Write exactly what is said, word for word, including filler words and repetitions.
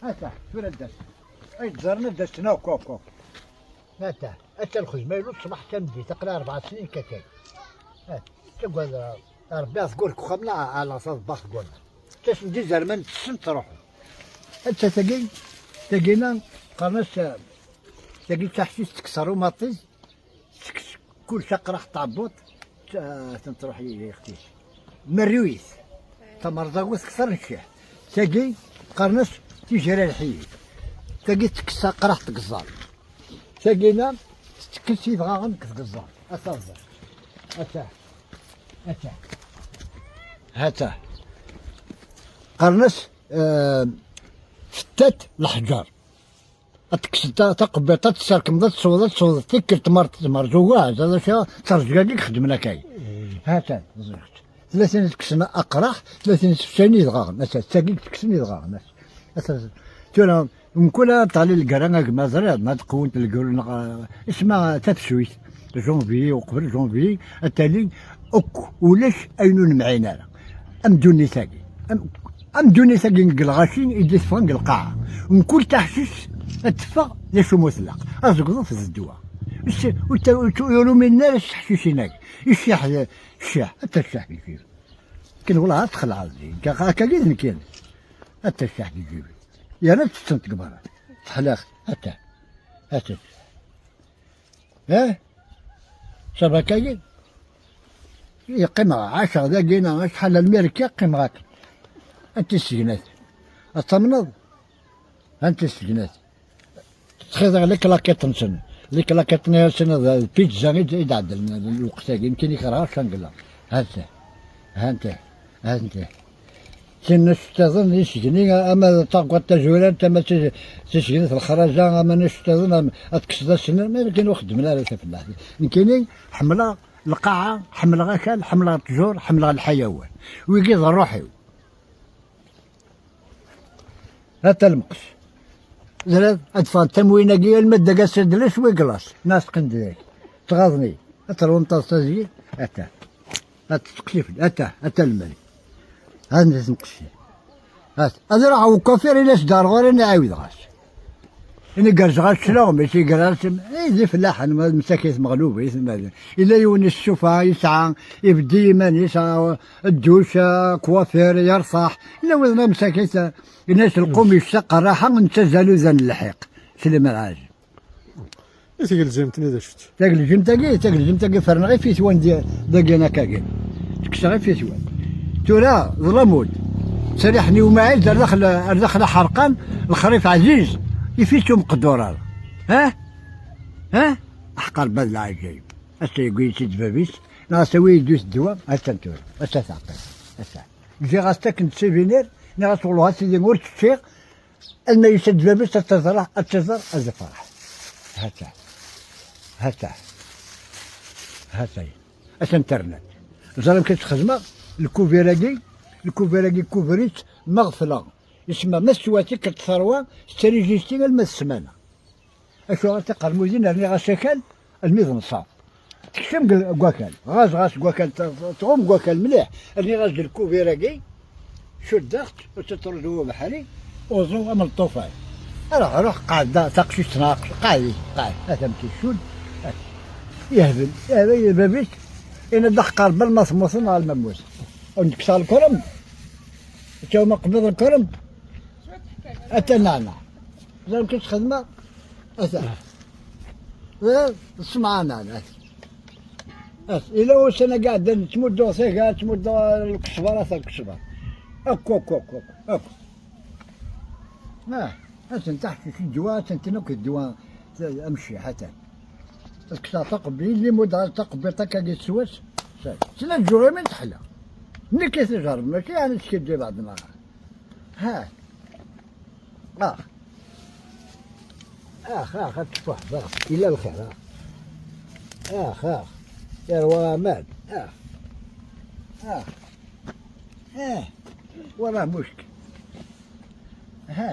Ata, tura ad d-as. Ay d-ẓren ad d-asen akk, akk, akk. Ata, ata lxedma ilu ṣṣbeḥ tameddit, aqla rebɛa snin kakay. Ata, tagad, Rebbi ad tgur deg uxxam-nneɣ, ɛla taḍebbart deg waman. Ttasen-d izerman, ttessen, truḥen. Ata tagi, tagina, qqaren-as, eh, tagi d taḥcict tekkes ɣer umaṭṭi, tekkes kullec aqraḥ n tɛebbuḍt, eh, ten-truḥ i, i ixef-is. Merriwit. Tamerẓagut kter n ccah. Tagi, qqaren-as tijra lḥiyit. Tagi tekkes aqraḥ n tgeẓẓal. Tagina, tettekkes idɣaɣen deg tgeẓẓal. Ata ẓer. Ata. Ata. Ata. Qqaren-as, eh, fettat leḥǧer. Ad tekkseḍ ta-, taqebbiṭ, ad tesserkmeḍ, ad tesweḍ, ad tesweḍ, tikkelt mer-, merzuga, d acu, d terẓga-agi i ixeddmen akkay. Atan, ẓriɣ-tt. Tella tin i tekksen aqraḥ, tella tin i tefsayen idɣaɣen. Atan, d tagi i tekksen idɣaɣen. Atan, tura, mkul ad teɣli lgerra, a gma, ẓriɣ, ma tqewwent lgerra, neɣ, isma tafsuyt, janvier, uqbel janvier, ad tali akk ulac ayen ur nemɛin ara. Am ddunit-agi. Am, am ddunit-agi deg lɣaci i d-teffɣen deg lqaɛa. Mkul taḥcict ad teffeɣ d acu ma tlaq. Azegḍuf d ddwa. Ur s-, ur t-, ur t-, ur uminen ara s teḥcicin-agi. Icciḥ, ccah, ad terceḥ deg jib. Ken wala ad txelɛeḍ din. Akka, akka i d nekkin. Ad terceḥ deg jib. Yerna tettent deg berra. Teḥliɣ. Ata. Ata. Eh? Sabakagi? Yeqqimeɣ ɛaceɣ dagi, neɣ acḥal almi rkiɣ, qqimeɣ akken. Anti segnat? Ad tamneḍ? Anti segnat? Txiḍ les claquettes-nsen. Les claquettes-nni, d pizza i d-, i d-ɛeddlen lweqt-agi. Nekkini kerheɣ Shangri-La. Ha-t-, ha-t-, ha-t-. Tin iceṭṭiḍen, isegni, ama d taɣwaṭ tazurant, ama d tis-, tisegni n lexraza, ama n iceṭṭiḍen, ama ad tekkseḍ assen, ma akken ur xeddmen ara tafellaḥt. Nekkini ḥemmleɣ lqaɛa, ḥemmleɣ akal, ḥemmleɣ ttjur, ḥemmleɣ lḥayawan. Wigi d ṛṛuḥ-iw. Ha-t-a lmeqs. Ẓriḍ, ad ffɣent tamwin-agi, alma d agas ad d-les wiglas. Nas qendak. Tɣaḍen-iyi. Ad terwem taḍsa zgi. Ata. Ad teqcif. Ata. Ata lmal. Ad ndes nqecci. At. Ad ruḥeɣ ukafir, ina s-d-ar ɣur-i, ina ɛiwdeɣ-as. Ini gerzeɣ-as cclaɣem, mačči ger-as, eh, d ifellaḥen, ma d msakit meɣlubit, ma d, ila yiwen issufeɣ, yesɛa, ibeddi iman-is, ah, dduc, ah, kwafir, yerṣaḥ. Ila widen am msakit, ah, ina s lqum yessaq rraḥa, netta zaludan n lḥiq. Sliman Ɛazem. I tegelzimt-nni d acu-tt? Tagelzimt-agi, tagelzimt-agi ferneɣ ifitwan di-, dagi akkagi. Tekkseɣ ifitwan. Tura, d lamud. Ttaliḥen i umɛiz ar daxel, ar daxel aḥerqan, lexrif ɛziz, ifit ur meqdur ara. Ha? Ha? Aḥqer bad leɛǧayeb. Ass-a yewwi-yi-tt-id bab-is, neɣ ass-a wi yeddu-t ddwa, attan tura. Ass-a teɛqiq. Ass-a. Ǧǧiɣ-as-tt akken d sivinir, nniɣ-as: "Wellah a sidi ur tt-ččiɣ, alma yusa-d bab-is ad tt-ẓreɣ, ad tt-iẓer, ad ifreḥ." Ha-tt-a. Ha-tt-a. Ha-tt-a. Atan terna-d. Ẓer amek i tt-xedmeɣ, lkubir-agi, lkubir-agi kubir-itt, ma ɣefleɣ. Yesma ma teswa tikkelt terwa, tettrijisti alma d ssmana. Acuɣer tiqermudin rniɣ-as akal, almi d nṣaf. Tekcem deg, deg wakal. Ɣas, ɣas deg wakal, t-, t-, tɣum deg wakal mliḥ. Rniɣ-as-d lkubir-agi, cuddeɣ-tt, ur tt-truẓ i ubeḥri, uẓu am lṭufan. Ruḥ, ruḥ, qɛed da, taqcict neɣ aqcic, qɛed, qɛed. Atan ticcud, yehbel, yehbel bab-is, yenna-d: "Aḥqer bal ma temmuteḍ neɣ alma mmut." Ur d-kkseɣ lkurem. Ttaw ma qbiḍ lkurem. Ata nana. Ẓer amek i tt-xedmeɣ. Ata. Eh, smeɛ nana. At, ila ussan-agi ɛeddan, ttmudduɣ taga, ttmudduɣ lkesbar, ata lkesbar. Akk, akk, akk, akk, akk. Ah, atan taḥt ddwa, atan tin akk ddwa, amciḥ, atan. Ad kkseɣ taqebbi, yelli mudeɣ taqebbiṭ akkagi teswa-tt. Ttnaǧǧuɣ imi teḥla. Nekk i t-ijerreb, mačči ɛni teskiddib ɛedna. Ha. Ax. Ax, ax, ad tfuḥ, ax. Yella lxir, ax. Ax, ax. Yerwa aman, ax. Ax. Eh. Wala mucek. Ha.